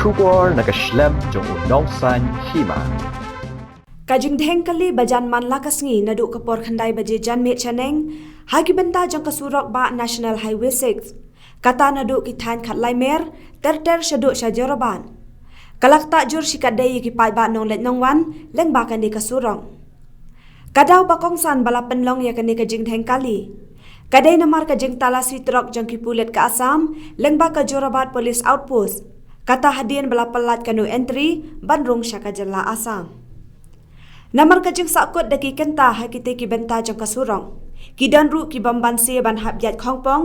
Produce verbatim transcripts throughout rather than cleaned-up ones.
Khubor na ka shlem jong u Nongsaiñ Hima. Ka jingdheng kali ba jan man la ka sngi naduh ka por khyndai baje janmiet shaneng ha ki bynta jong ka surok ba National Highway six, kata naduh ki thaiñ Khatlaimer ter ter shaduh sha Jorabat, ka la ktah jur shikatdei ïa ki paidbah nongleit nongwan lyngba kane ka surok. Ka daw ba kongsan ba la pynlong ïa kane ka jingdheng kali ka dei namar ka jingtalasi trok jong ki pulit ka Assam lyngba ka Jorabat Police Outpost, kata hadien ba la pyllait ka no entry ban rung sha ka jylla Assam. Namar ka jingsahkut da ki kynta ha kitei ki bynta jong ka surok, ki don ruh ki bym banse ban hap ïaid khongpong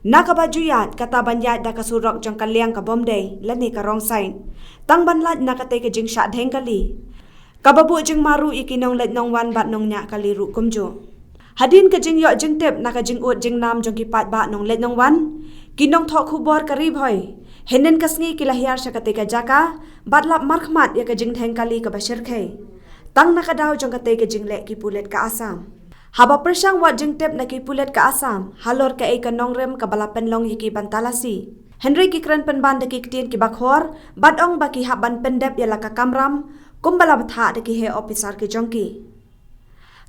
na kaba ju ïaid, kata ban ïaid da ka surok jong ka liang ka bym dei lane ka wrong side, tang ban lait na katei ka jingshah dheng kali, kaba buh jingma ruh ïa ki nongleit nongwan bad nongñiah kali ruh kumjuh. Hadien ka jingïoh jingtip na ka jingud jingnam jong ki paidbah nongleit nongwan, ki nongthoh khubor ka Ri Bhoi hynnin ka sngi ki la hiar sha katei ka jaka bad lap markhmat ïa ka jingdheng kali kaba shyrkhei, tang na ka daw jong katei ka jingleh ki pulit ka Assam. Haba pyrshang wad jingtip na ki pulit ka Assam halor kaei ka nongrim kaba la pynlong ïa ki ban talasi, hynrei ki kren pynban da ki ktien kiba khor bad ong ba ki hap ban pyndep ïa la ka kamram kumba la bthah da ki heh ophisar ki jong ki.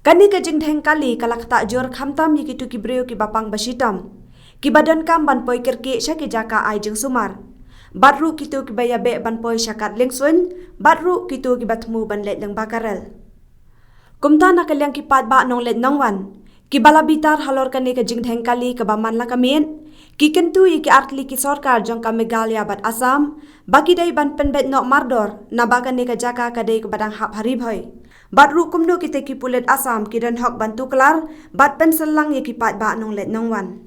Kane ka jingdheng kali ka la ktah jur khamtam ïa kito ki briew kiba pang ba shitom, kiba donkam ban poi kyrkieh sha ki jaka ai jingsumar, bad ruh kito kiba ïabeh ban poi sha kad liengsuiñ, bad ruh kito kiba thmu ban leit lyngba ka rel. Kumta na ka liang ki paidbah nongleit nongwan, kiba la bitar halor kane ka jingdheng kali kaba man la ka miet, ki kyntu ïa ki artylli ki sorkar jong ka Meghalaya bad Assam ba ki dei ban pynbeit noh mardor, naba kane ka jaka ka dei kaba dang hap ha Ri Bhoi, bad ruh kumno kitei ki pulit Assam ki don hok ban tuklar bad pynsyllanglang ïa ki paidbah nongleit nongwan.